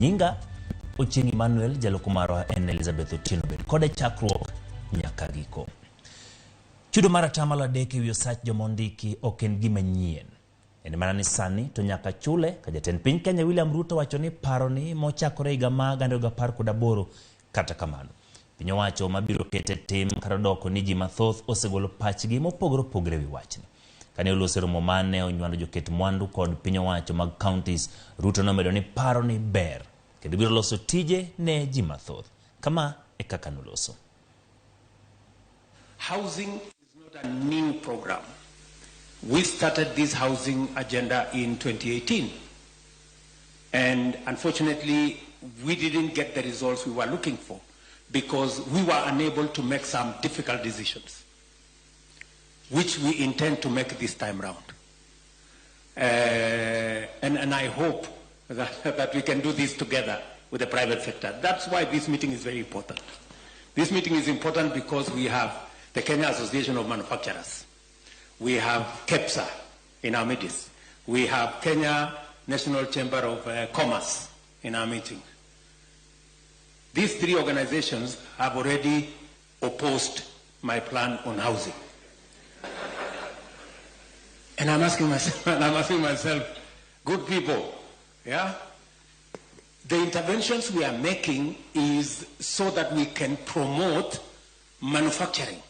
Nyinga Ochieng' Emmanuel, jaloko marwa en Elizabeth Otieno. Bed kode chakruok nyaka giko. Chudo mar 3% ewi osach joma ondiki ok en gima nyien. En mana ni sani to nyaka chule ka jatend piny Kenya William Ruto wacho ni paro ni mochakore higa ma 2018. Kata kamano, piny owacho mabiro kete tim kata doko ni ji mathoth osegolo pachgi mopogore opogore ewi wachni. Kane oloso e romo mane onywando joket mwandu kod piny owacho mag counties, Ruto nomedo ni paro ni ber kendo biro loso tije ne ji mathoth. Kama e kaka noloso. Housing is not a new program. We started this housing agenda in 2018. And unfortunately, we didn't get the results we were looking for because we were unable to make some difficult decisions, which we intend to make this time round. And I hope that we can do this together with the private sector. That's why this meeting is very important. This meeting is important because we have the Kenya Association of Manufacturers. We have KEPSA in our meetings. We have Kenya National Chamber of Commerce in our meeting. These three organizations have already opposed my plan on housing. And I'm asking myself, and I'm asking myself, good people, yeah? The interventions we are making is so that we can promote manufacturing.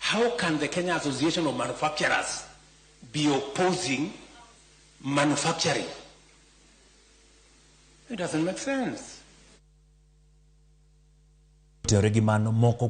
How can the Kenya Association of Manufacturers be opposing manufacturing? It doesn't make sense. Tenore gi mano moko.